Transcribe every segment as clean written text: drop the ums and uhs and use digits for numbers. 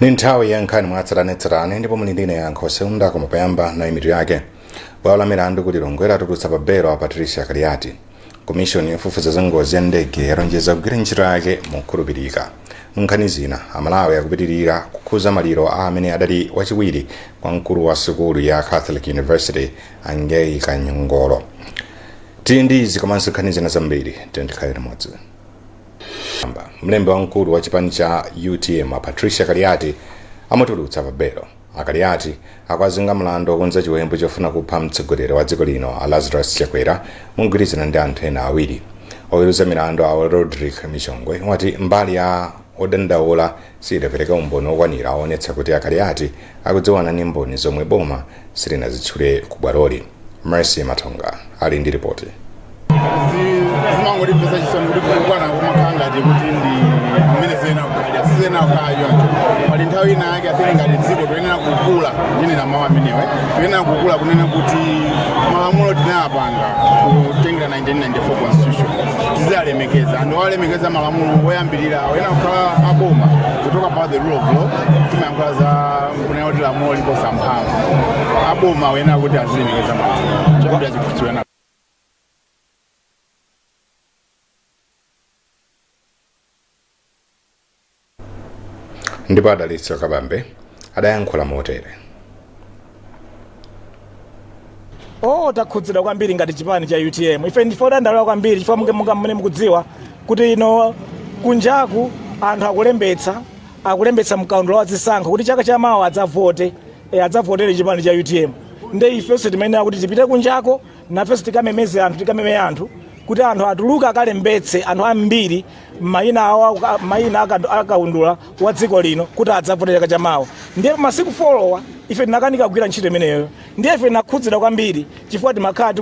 Ni nthawi ya nkhani mwatsatanetsatane ndipo muli ndine Yankho Seunda, koma poyamba nayi mitu yake. Bwalo la milandu ku Lilongwe latulutsa pa belo a Patricia Kaliati. Komishoni yofufuza za ngozi ya ndege yalonjeza kugwira ntchito yake mokhulupirika. Munkhani zina, Amalawi akupitirira kukhuza maliro a amene adali wachiwiri kwa mkulu wa sukulu ya Catholic University, Angei Kanyongolo. Tili ndi izi komanso nkhani zina zambiri, tikhale limodzi. Mlembi wamkulu wa chipani cha UTM, a Patricia Kaliati, amutulutsa pa belo. A Kaliati akuwazenga mlandu okonza chiwembu chofuna kupha mtsogoleri wa dziko lino, a Lazarus Chakwera, mogwirizana ndi anthu ena awiri. Oweruza milandu a Rodrick Michongwe wati mbali ya odandaula siyidapereka umboni okwanira owonetsa kuti a Kaliati akudziwana ndi mboni zomwe boma silinazitchule ku bwaloli. Mercy Matonga ali ndi ripoti. Zimangotipeza chisoni kuti kukwana kumakhala ngati kuti ndi mmene ziyenera kukhalira, siziyenera kukhala choncho. Pali nthawi ina yake afike ngati dziko toyenera kukula, ndinena mawu amenewe, toyenera kukula kunena kuti malamulo tinayapanga kutengera 1994 Constitution, tiziyalemekeza. Anthu owalemekeza malamulo oyambirira oyenera kukhala aboma. We talk about the rule of law, timayankhula za kunena kuti lamulo liposa mphamvu. Aboma oyenera kuti azilemekeza malamulo chakuti achikhulupirira. Ndipo Adalitso Kabambe adayankhula motere. Oh, takhudzidwa kwambiri ngati chipani cha UTM. Ife ndife odandaula kwambiri chifukwa mmene mukudziwa kuti ino kunjaku anthu akulembetsa mkaundula wa zisankho kuti chaka chamawa adzavote, adzavotere chipani cha UTM. Nde ifenso timayenera kuti tipite kunjako nafenso tikamemeze anthu, tikameme anthu kuti anthu atuluke akalembetse anthu ambiri mayina awo, mayina akaundula wa dziko lino kuti adzavote chaka chamawa. Ndiye masiku 4 wa ife tinakanika kugwira ntchito imeneyo. Ndiye ife tinakhudzidwa kwambiri chifukwa timakhala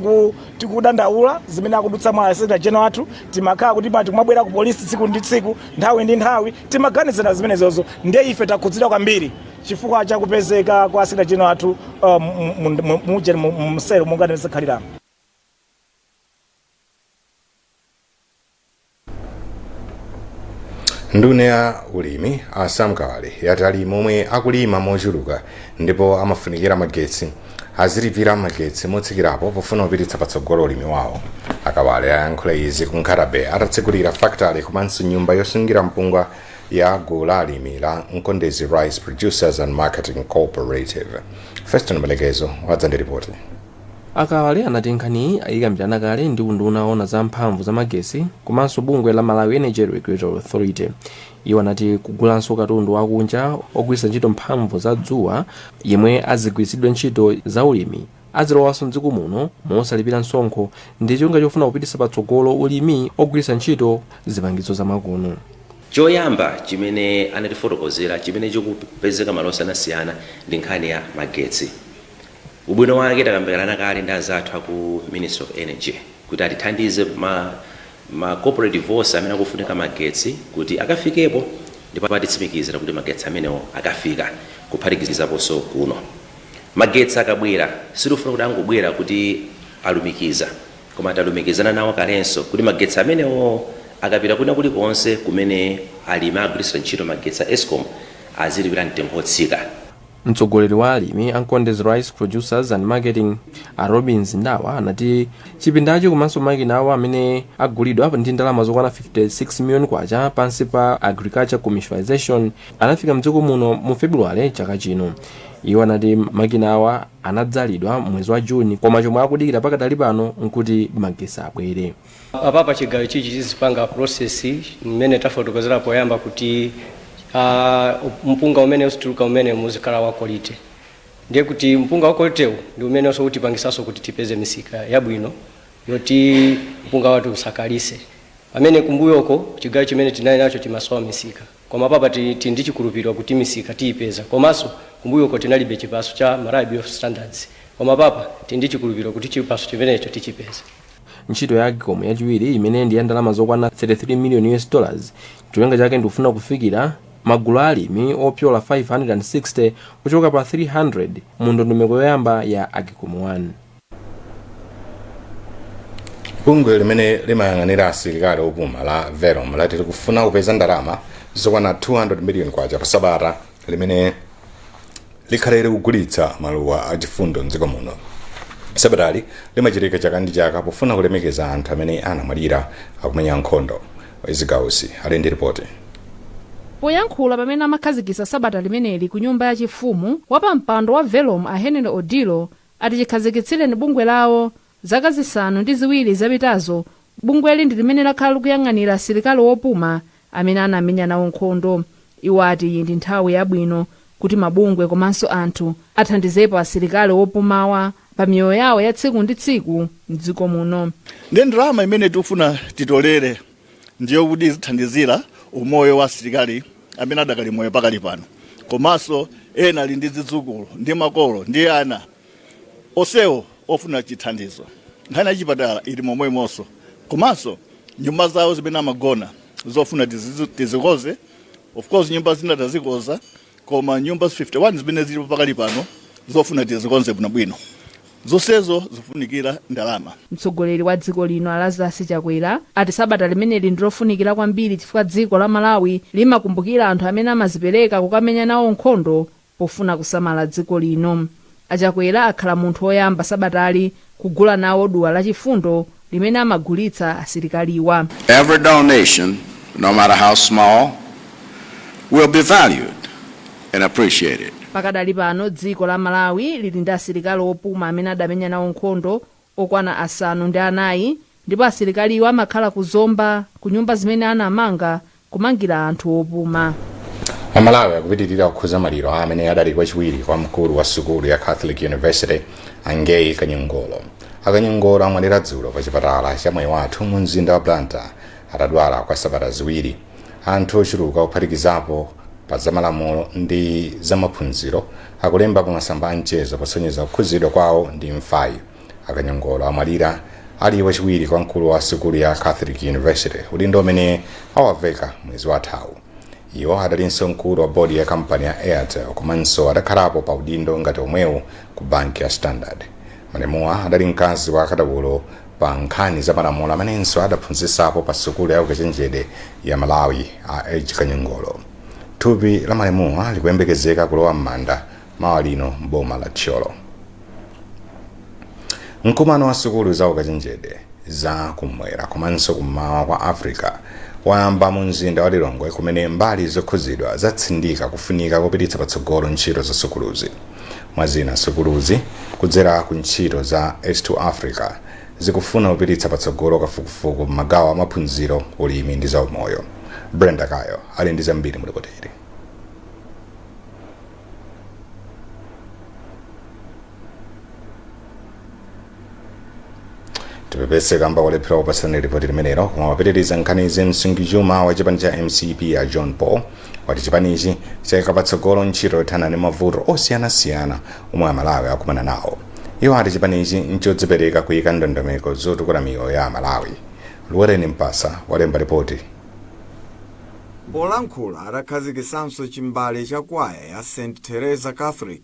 tikudandaula zimene akudutsa mwa secretary general athu. Timakhala kuti tikumabwera ku polisi tsiku ndi tsiku, nthawi ndi nthawi, timaganizira zimenezozo. Ndiye ife takhudzidwa kwambiri chifukwa chakupezeka kwa secretary general athu mselo monga tinazikhaliramo. Nduna ya ulimi, a Sam Kawale, yati alimi omwe akulima mochuluka ndipo amafunikira magetsi azilipira magetsi motsikirapo pofuna kupititsa patsogolo ulimi wawo. Akawale ayankhula izi ku Nkhata Bay atatsegulira factory komanso nyumba yosungira mpunga ya gulu la alimi la Mkondezi Rice Producers and Marketing Cooperative. Feston Malekezo wadza ndi ripoti. Akawale anati nkhaniyi ayikambirana kale ndi unduna owona za mphamvu za magesi komanso bungwe la Malawi Energy Regulatory Authority. Iwo anati kugulanso katundu wakunja ogwiritsa ntchito mphamvu za dzuwa yemwe azigwiritsidwe ntchito za ulimi azilowanso mdziko muno mosalipira msonkho ndi cholinga chofuna kupititsa patsogolo ulimi ogwiritsa ntchito zipangizo zamakono. Choyamba chimene anatifotokozera chimene chikupezeka malo osiyanasiyana ndi nkhani ya magetsi. Ubwino wake takambirana kale ndi anzathu aku Ministry of Energy kuti atithandize ma cooperative onse amene akufunika magetsi kuti akafikepo, ndipo atitsimikizira kuti magetsi amenewo akafika, kuphatikizaponso kuno. Magetsi akabwera, sitifuna kuti angobwera kuti alumikiza, koma talumikizana nawo kalenso kuti magetsi amenewo akapita kwina kulikonse kumene alimi agwiritsa ntchito magetsi a Escom azilipira mtengo wotsika. Mtsogoleri wa alimi a Mkondezi Rice Producers and Marketing, a Robins Ndawa, anati chipindachi komanso makina awo amene agulidwa ndi ndalama zokwana 56 million kwacha pansi pa Agriculture Commercialization anafika mdziko muno mu February chaka chino. Iwo anati makina awa anadzalidwa mwezi wa Juni, koma chomwe akudikira pakadali pano nkuti magetsi abwere. Apapa chigayo chichi chizipanga process mmene tafotokozera poyamba kuti mpunga umene usituluka umene muzikhala wa quality. Ndiye kuti mpunga wa quality ndi umene also utipangisanso kuti tipeze misika yabwino yoti mpunga wathu usakalise. Pamene kumbuyoko chigayo chimene tinali nacho chimasowa misika, koma papa ti ndi chikhulupiriro kuti misika tiyipeza. Komanso kumbuyoko tinalibe chipaso cha Malawi Bureau of Standards, koma papa ti ndi chikhulupiriro kuti chipaso chimenecho tichipeza. Ntchito ya AGCOM yachiwiri imene ndi ya ndalama zokwana 33 million US dollars, cholinga chake ndikufuna kufikira magulu a alimi opyola 560 kuchoka pa 300 mu ndondomeko yoyamba ya AGCOM 1. Bungwe limene limayang'anira asilikali opuma la VELOM lati likufuna kupeza ndalama zokwana 200 million kwacha pa sabata. Limene likhale likugulitsa maluwa achifundo mdziko muno. Sabatali limachitika chaka ndi chaka pofuna kulemekeza anthu amene anamwalira akumenya nkhondo. Wezigausi ali ndi ripoti. Poyankhula pamene amakhazikitsa sabata limeneli ku nyumba yachifumu, wapampando wa Velom a Henry Odilo ati chikhazikitsireni bungwe lawo zaka 7 zapitazo, bungweli ndi limene lakhala likuyang'anira asilikali wopuma amene anamenya nawo nkhondo. Iwo ati iyi ndi nthawi yabwino kuti mabungwe komanso anthu athandizepo asilikali wopumawa pa miyoyo yawo ya tsiku ndi tsiku mdziko muno. Ndi ndalama imene tikufuna titolere ndiyo kuti izithandizira umoyo wa asilikali amene adakali moyo pakali pano, komanso ena ali ndi zidzukulu ndi makolo ndi ana onsewo ofuna chithandizo. Nkhani ya chipatala ili momwemonso, komanso nyumba zawo zimene amagona zofuna tizikoze. Of course nyumba zina tazikoza, koma nyumba 51 zimene zilipo pakali pano zofuna tizikonze bwinobwino, zonsezo zifunikira ndalama. Mtsogoleri wa dziko lino a Lazarus Chakwera ati sabata limeneli ndilofunikira kwambiri chifukwa dziko la Malawi limakumbukira anthu amene amazipereka kukamenya nawo nkhondo pofuna kusamala dziko lino. Achakwera akhala munthu woyamba sabatali kugula nawo duwa lachifundo limene amagulitsa asilikaliwa. Every donation, no matter how small, will be valued and appreciated. Pakadali pano dziko la Malawi lili ndi asilikali opuma amene adamenya nawo nkhondo okwana 9, ndipo asilikaliwo amakhala ku Zomba ku nyumba zimene anamanga kumangira anthu opuma. Amalawi akupitirira kukhuza maliro a amene adali wachiwiri kwa mkulu wa sukulu ya Catholic University, Angei Kanyongolo. Akanyongolo amwalira dzulo pa chipatala cha Mwaiwathu mu mzinda wa Blantyre atadwala kwa sabata 2. Anthu ochuluka kuphatikizapo pa zamalamulo ndi zamaphunziro akulemba pa masamba a mchezo posonyeza kukhuzidwa kwawo ndi imfayi. Akanyongolo amwalira ali wachiwiri kwa mkulu wa sukulu ya Catholic University, udindo umene awaveka mwezi wathawu. Iwo adalinso mkulu wa bodi ya kampani ya Airtel komanso adakhalapo pa udindo ngati omwewu ku banki ya Standard. Malemuwa adali mkazi wa kadaulo pa nkhani za malamulo amenenso adaphunzitsapo pa sukulu ya ukachenjede ya Malawi, a H Kanyongolo. Thupi la malemuwa likuyembekezeka kulowa m'manda mawa lino m'boma la Thyolo. Mkumano wa sukulu za ukachenjede za kumwera komanso kummawa kwa Africa wayamba mu mzinda wa Lilongwe, kumene mbali zokhuzidwa zatsindika kufunika kopititsa patsogolo ntchito za sukuluzi. Mwazina, sukuluzi kudzera ku ntchito za S2 Africa zikufuna kupititsa patsogolo kafukufuku m'magawo amaphunziro, ulimi ndi zaumoyo. Brenda Kayo ali ndi zambiri mu ripoti ili. Tipepese kamba kolephera kupatsani ripoti limenelo. Koma popitiriza nkhanizi, msungichuma wa chipani cha MCP a John Paul wati chipanichi chayika patsogolo ntchito yothana ndi mavuto osiyanasiyana omwe Amalawi akumana nawo. Iwo ati chipanichi nchodzipereka kuyika ndondomeko zotukula miyoyo ya Amalawi. Luwereni Mpasa walemba ripoti. Polankhula atakhazikitsanso chimbale cha kwaya ya St Teresa Catholic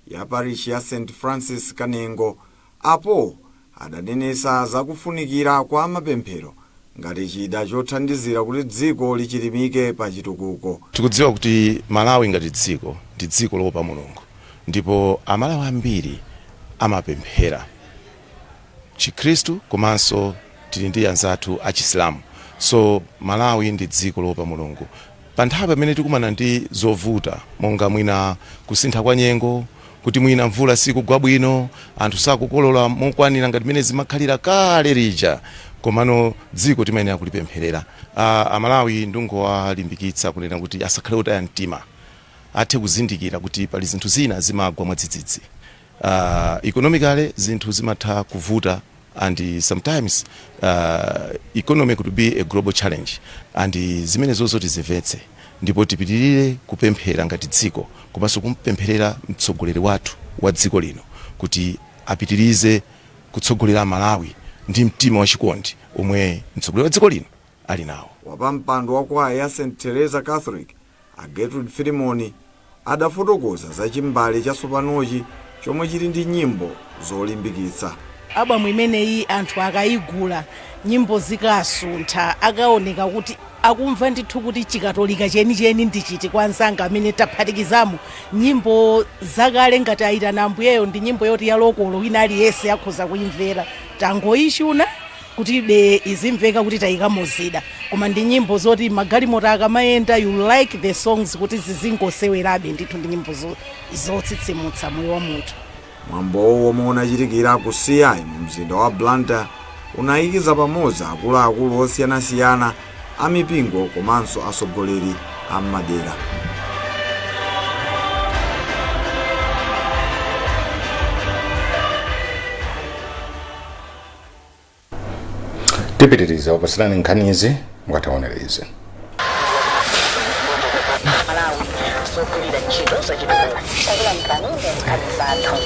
ya parish ya St Francis Kanengo, apo adanenesa zakufunikira kwa mapemphero ngati chida chothandizira kuti dziko lichilimike pa chitukuko. Tikudziwa kuti Malawi ngati dziko ndi dziko loopa Mulungu, ndipo Amalawi ambiri amapemphera Chikhristu, komanso tili ndi anzathu achisilamu. So Malawi ndi dziko loopa Mulungu. Pa nthawi pamene tikumana ndi zovuta monga mwina kusintha kwa nyengo, kuti mwina mvula sikugwa bwino, anthu sakukolola mokwanira ngati mmene zimakhalira kale lija, komano dziko timayenera kulipempherera. Amalawi ndingowalimbikitsa kunena kuti asakhale otaya mtima, athe kuzindikira kuti pali zinthu zina zimagwa mwadzidzidzi. Economically zinthu zimatha kuvuta, and sometimes economy could be a global challenge, and zimenezozo tizimvetse ndipo tipitirire kupemphera ngati dziko, komanso kumpempherera mtsogoleri wathu wa dziko lino kuti apitirize kutsogolera Malawi ndi mtima wachikondi omwe mtsogoleri wa dziko lino ali nawo. Wapampando wa kwaya ya St Teresa Catholic a Gertrude Filimoni adafotokoza za chimbale chatsopanochi chomwe chili ndi nyimbo zolimbikitsa. Albamu imeneyi anthu akayigula, nyimbo zikasuntha, akaoneka kuti Akumva ndithu kuti Chikatolika chenicheni ndichiti kwa anzanga amene taphatikizamo nyimbo zakale ngati Ayitana Ambuyeyo, ndi nyimbo yoti ya local, wina aliyense akhoza kuyimvera. Tangoyichuna kuti be izimveka kuti tayikamo zida, koma ndi nyimbo zoti magalimoto akamayenda, you like the songs kuti zizingosewerabe ndithu. Ndi nyimbo zotsitsimutsa moyo wa munthu. Mwambowu, womwe unachitikira ku CI mu mzinda wa Blantyre, unayikiza pamodzi akuluakulu osiyanasiyana a mipingo komanso atsogoleri a m'madera. Tipitiriza kupatsirani nkhanizi mukataonera izi. Malawi zogwirira ntchito zachitukuko takulandirani ndi nkhani zathu.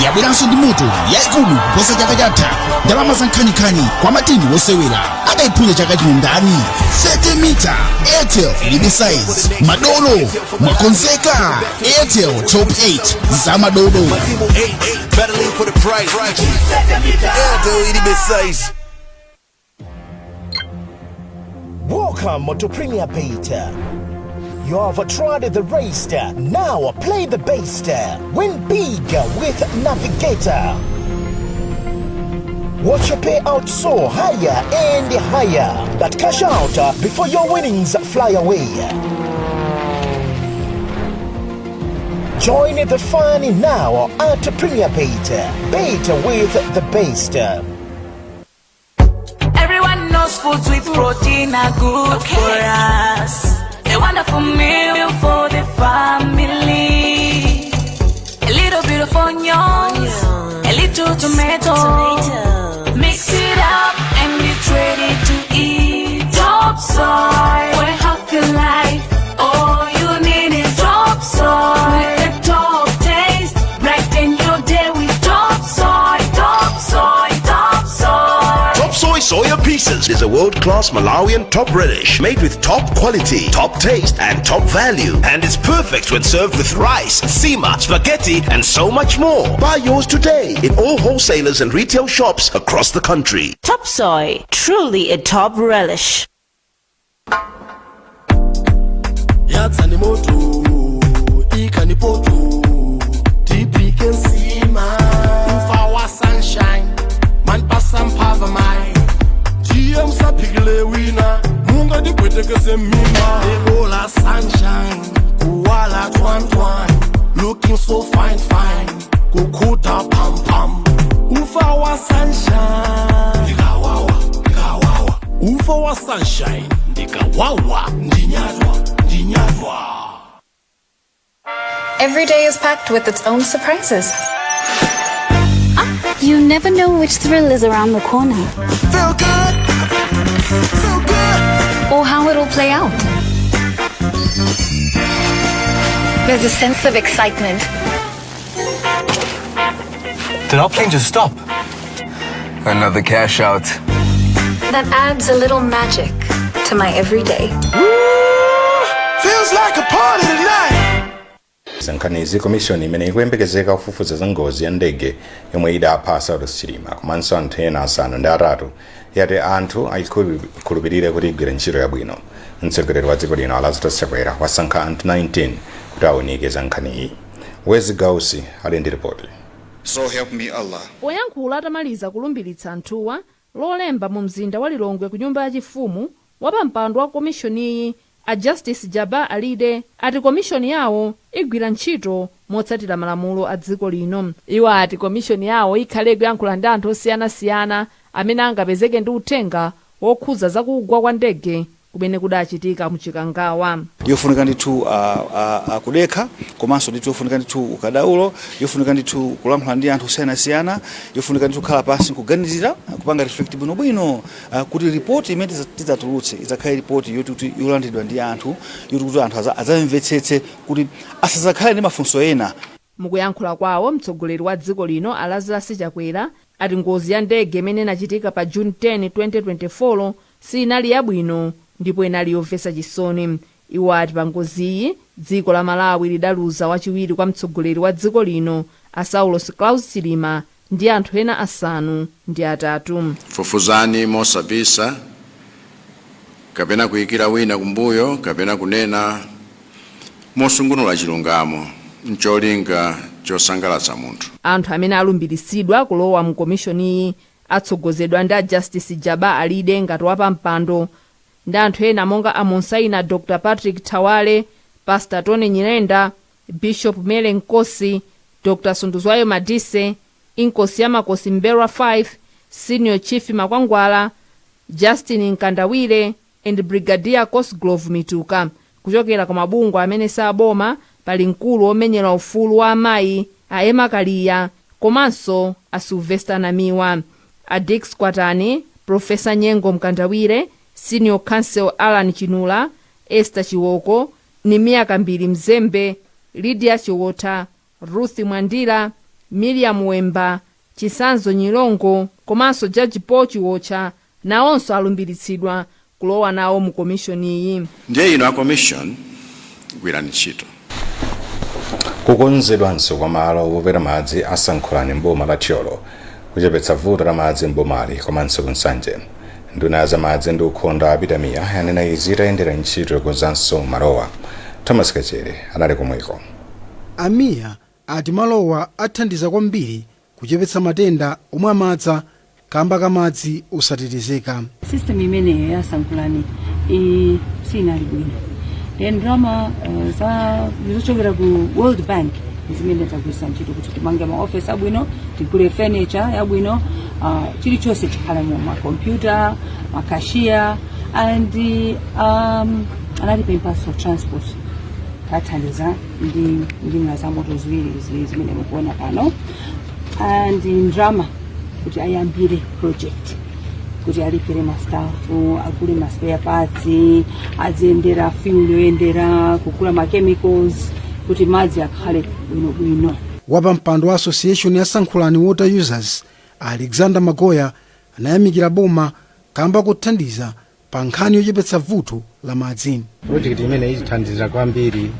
Yabweranso ndi moto yayikulu kuposa chaka chatha. Ndalama za nkhaninkhani kwa matimu osewera. Adayiphunya chaka chino ndani? 30 mita Airtel ilibe size. Madolo, mwakonzeka? Airtel Top 8 za madolo. Matimu 8 battling for the prize. Airtel ilibe size. Welcome to Premier Bet. You have tried the race. Now play the best. Win big with Navigator. Watch your payout soar higher and higher. But cash out before your winnings fly away. Join the fun now at Premier Bet. Bet with the best. Everyone knows foods with protein are good for us. A wonderful meal for the family. A little bit of onions, a little tomato. Mix it up and it's ready to eat. Top Soy, for a healthy life. All you need is Top Soy. With the top taste, brighten your day with Top Soy, Top Soy, Top Soy. Top Soy Soya Pieces is a world-class Malawian top relish made with top quality, top taste, and top value. And it's perfect when served with rice, nsima, spaghetti, and so much more. Buy yours today in all wholesalers and retail shops across the country. Top Soy, truly a top relish. Yatsani moto, ikani poto, tiphike nsima. Ufa wa Sunshine manipasa mphamvu mai, ndiye musaphikile wina, mungandigwetekese mimba. Ebola Sunshine, kuwala twantwan, looking so fine fine, kukhuta pam pam. Ufa wa Sunshine ndikawawa, ndikawawa. Ufa wa Sunshine ndikawawa, ndinyadwa, ndinyadwa. Every day is packed with its own surprises. You never know which thrill is around the corner. Feel good. Feel good. Or how it'll play out. There's a sense of excitement. Did our plane just stop? Another cash out. That adds a little magic to my everyday. Feels like a party tonight. Nkhanizi: komishoni imene ikuyembekezeka kufufuza za ngozi ya ndege yomwe idapha Saulos Chilima komanso anthu ena 8 yati anthu ayikhulupirire kuti igwire ntchito yabwino. Mtsogoleri wa dziko lino Lazarus Chakwera wasankha anthu 19 kuti aunike za nkhaniyi. Wezi Gausi ali ndi ripoti. So help me Allah. Poyankhula atamaliza kulumbiritsa anthuwa Lolemba mu mzinda wa Lilongwe ku nyumba yachifumu, wapampando wa komishoniyi a Justice Jabbar Alide ati komishoni yawo igwira ntchito motsatira malamulo a dziko lino. Iwo ati komishoni yawo ikhale ikuyankhula ndi anthu osiyanasiyana amene angapezeke ndi uthenga wokhuza zakugwa kwa ndege. Kumene kudachitika muchikangawa. Yofunika ndithu kudekha, komanso ndithu yofunika ndithu ukadaulo, yofunika ndithu kulankhula ndi anthu osiyanasiyana, yofunika ndithu kukhala pansi kuganizira, kupanga reflect bwinobwino, kuti ripoti imene tidzatulutse idzakhale ripoti yoti kuti yolandiridwa ndi anthu, yoti kuti anthu adzamvetsetse kuti asadzakhale ndi mafunso ena. Mukuyankhula kwawo, mtsogoleri wa dziko lino a Lazarus Chakwera ati ngozi ya ndege imene inachitika pa June 10 2024 sinali yabwino ndipo inali yomvetsa chisoni. Iwo ati pa ngoziyi dziko la Malawi lidaluza wachiwiri kwa mtsogoleri wa dziko lino a Saulos Klaus Chilima ndi anthu ena 8. Fufuzani mosabisa kapena kuyikira wina kumbuyo kapena kunena mosungunula chilungamo ncholinga chosangalatsa munthu. Anthu amene alumbiritsidwa kulowa mu komishoniyi atsogozedwa ndi a Justice Jabbar Alide ngati wapampando, ndi anthu ena monga a Monsignor Dr Patrick Thawale, Pastor Tony Nyirenda, Bishop Mary Nkosi, Dr Sunduzwayo Madise, Inkosi ya Makosi M'mbelwa 5, Senior Chief Makwangwala, Justin Mkandawire and Brigadier Cosgrove Mituka. Kuchokera ku mabungwe amene saboma pali mkulu womenyera ufulu wa amayi a Emma Kaliya komanso a Sylvester Namiwa, a Dix Kwatani, Professor Nyengo Mkandawire, Senior Counsel Alan Chinula, Esther Chiwoko, Nimiya Kambiri Mzembe, Lydia Chiwotha, Ruth Mwandira, Miriam Wemba, Chisanzo Nyilongo komanso Judge Paul Chiwocha nawonso alumbiritsidwa kulowa nawo mu komishoniyi. Ndiye ino a commission, gwirani ntchito. Kukonzedwanso kwa malo opopera madzi a Sankhulani mboma la Thyolo kuchepetsa vuto la madzi mbomali komanso kuNsanje. Nduna ya zamadzi ndi ukhondo a Peter Mia yanena izi itayendera ntchito yokonzanso malowa. Thomas Kachere anali komweko. A Mia ati malowa athandiza kwambiri kuchepetsa matenda omwe amadza kamba ka madzi osatetezeka. System imeneyo ya Sankhulani sinali bwino. Then ndalama za zochokera ku World Bank zimene tagwiritsa ntchito kuti timange maofesi abwino, tigule furniture yabwino, chilichonse chikhalemo, makompyuta, ma cashier, and anatipemphanso transport, tathandiza ndi njinga za moto ziwiri zimene mukuona pano, and ndalama kuti ayambire project, kuti alipire ma staff, agule ma spare parts, aziyendera, fuel yoyendera, kugula ma chemicals kuti madzi akhale bwinobwino. Wapampando wa association ya Sankhulani Water Users, Alexander Magoya, anayamikira boma kamba kothandiza pa nkhani yochepetsa vuto la madzi. Project imene itithandizira kwambiri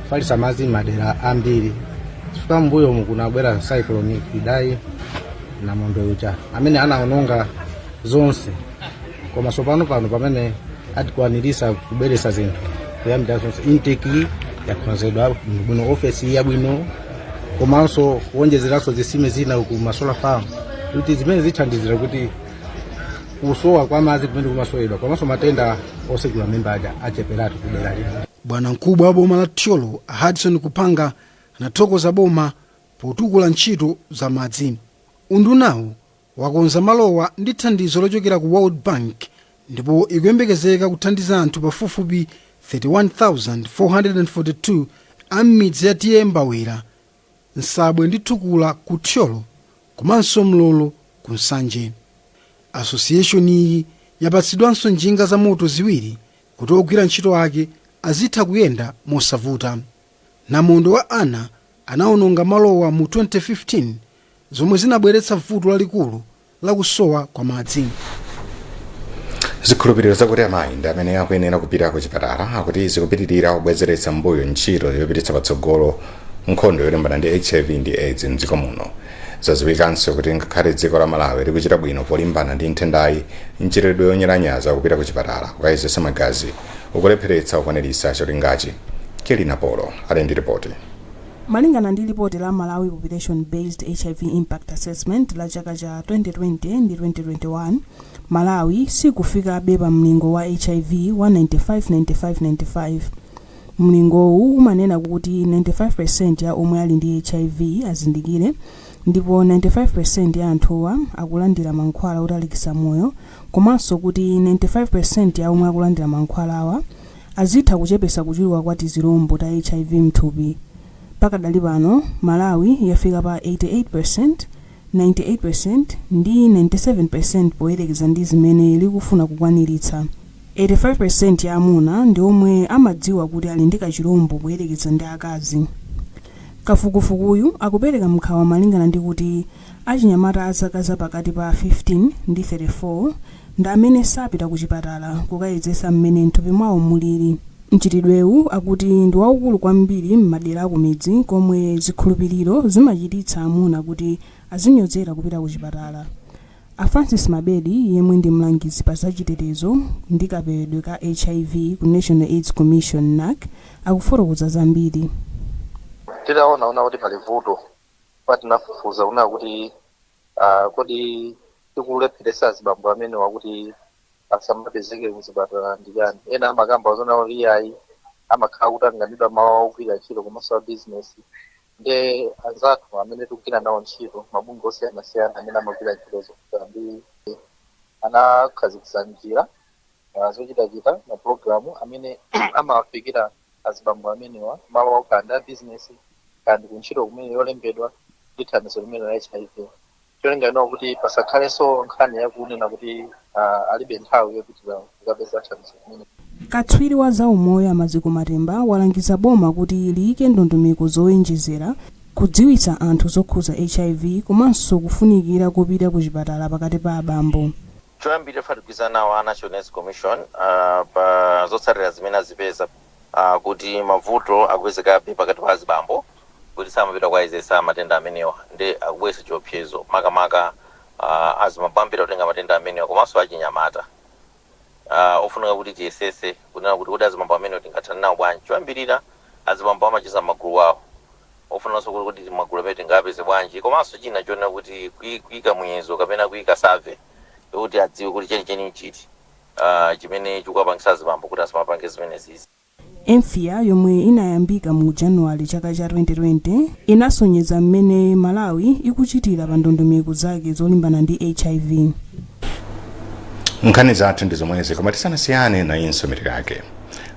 kufalitsa madzi madera ambiri, chifukwa mbuyo kunabwera cyclone Idai, namondwe uja amene anaononga zonse. Koma tsopano pano pamene atikwanirisa kubweretsa zinthu kuyambira zonse, intake yakonzedwa bwino, ofesi yabwino, komanso kuonjezeranso zitsime zina ku ma solar farm, kuti zimene zithandizira kuti kusowa kwa madzi kumene kumasowedwa komanso matenda osegula mimba aja acheperatu kudera lino. Bwana mkubwa wa boma la Thyolo, Hudson Kupanga, anathokoza boma potukula ntchito za madzi. Undunawo wakonza malowa ndi thandizo lochokera ku World Bank ndipo ikuyembekezeka kuthandiza anthu pafupifupi 31,442 a m'midzi ya T/A Mbawera, Nsabwe ndi Thukula ku Thyolo komanso Mlolo ku Nsanje. Association iyi yapatsidwanso njinga za moto ziwiri kuti ogwira ntchito ake azitha kuyenda mosavuta. Namondwe wa Ana anawononga malowa mu 2015 zomwe zinabweretsa vuto lalikulu la kusowa kwa madzi. Zikhulupiriro zakuti amayi ndi amene akuyenera kupita ku chipatala akuti zikupitirira kubwezeretsa mbuyo ntchito yopititsa patsogolo nkhondo yolimbana ndi HIV ndi AIDS mdziko muno. Zadziwikanso kuti ngakhale dziko la Malawi likuchita bwino polimbana ndi nthendayi, mchitidwe wonyalanyaza kupita ku chipatala kukayezetsa magazi ukulepheretsa kukwaniritsa cholingachi. Kelina Polo ali ndi ripoti. Malingana ndi lipoti la Malawi Population Based HIV Impact Assessment la chaka cha 2020 ndi 2021, Malawi sikufikabe pa mlingo wa HIV wa 95 95 95. Mlingowu umanena kuti 95% ya omwe ali ndi HIV azindikire, ndipo 95% ya anthuwa akulandira mankhwala otalikitsa moyo, komanso kuti 95% ya omwe akulandira mankhwalawa azitha kuchepetsa kuchuluka kwa tizilombo ta HIV mthupi. Pakadali pano Malawi yafika pa 88%, 98% ndi 97% poyerekeza ndi zimene likufuna kukwaniritsa. 85% ya amuna ndi omwe amadziwa kuti ali ndi kachilombo poyerekeza ndi akazi. Kafukufukuyu akupereka nkhawa malingana ndi kuti achinyamata a zaka zapakati pa 15 ndi 34 ndi amene sapita ku chipatala kukayezetsa mmene mthupi mwawo mulili. Mchitidwewu akuti ndi waukulu kwambiri m'madera akumidzi, komwe zikhulupiriro zimachititsa amuna kuti azinyozera kupita ku chipatala. A Francis Mabedi, yemwe ndi mlangizi pa zachitetezo ndi kapewedwe ka HIV ku National AIDS Commission, NAC, akufotokoza zambiri. Titaona ona kuti pali vuto, patinafufuza kuna kuti kodi tikulepheresa azibambo amene wakuti asamapezeke kuzipatala ndi chani? Ena amakamba zona kuti iyayi, amakhala kuti anganidwa mawu ogwira ntchito komanso a business. Nde anzathu amene tikugwira nawo ntchito, mabungwe osiyanasiyana amene amagwira ntchito zokhudza ndi, anakhazikitsa njira zochitachita, mapulogalamu amene amawafikira azibambo amenewa malo awo, kandi a business kandi kuntchito kumene yolembedwa, ndi thandizo limene la HIV, cholinga ino kuti pasakhalenso nkhani yakunena kuti alibe nthawi yopitira kukapeza thandizo limene. Katswiri wa zaumoyo Amaziko Matemba walangiza boma kuti liyike ndondomeko zowonjezera kudziwitsa anthu zokhuza HIV komanso kufunikira kopita ku chipatala pakati pa abambo. Choyambirira, tigwirizana nawo a National AIDS Commission pa zotsatira zimene azipeza kuti mavuto akupezekabe pakati pa azibambo kuti samapita kukayezetsa matenda amenewa, ndi akubweretsa chiopsezo makamaka azibambo ambiri kutenga matenda amenewa komanso achinyamata. Ofunika kuti tiyesese kunena kuti kodi azibambo amenewa tingathane nawo bwanji? Choyambirira, azibambo amacheza m'magulu awo, ofunanso kuti magulu amene tingapeze bwanji, komanso china chonena kuti kuyika muyezo kapena kuyika survey yokuti adziwe kuti chenicheni nchiti chimene chikuwapangisa azibambo kuti asamapange zimenezizi. EMFIA, yomwe inayambika mu Januwale chaka cha 2020, inasonyeza mmene Malawi ikuchitira pa ndondomeko zake zolimbana ndi HIV. Nkhani zathu ndi zomwezi, koma tisanasiyane nayinso mitu yake.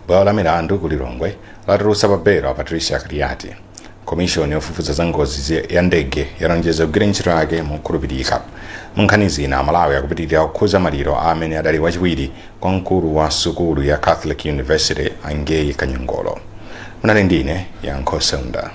Bwalo la milandu ku Lilongwe latulutsa pa belo a Patricia Kaliati. Komishoni yofufuza za ngozi ya ndege yalonjeza kugwira ntchito yake mokhulupirika. Mu nkhani zina, Amalawi akupitirira kukhuza maliro a amene adali wachiwiri kwa mkulu wa sukulu ya Catholic University, Angei Kanyongolo. Munali ndine Yankho Seunda.